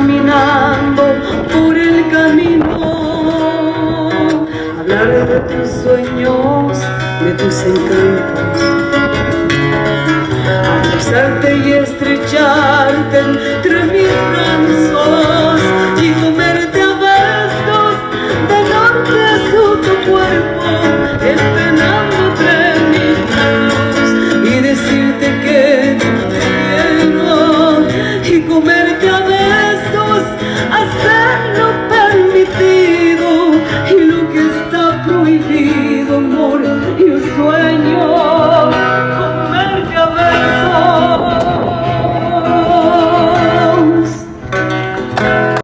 Caminando por el camino, hablar de tus sueños, de tus encantos, abrazarte y estrecharte entre mis brazos y comerte a besos de norte a sur tu cuerpo, esperando entre mis manos y decirte que te quiero y comerte a besos, hacerlo permitido.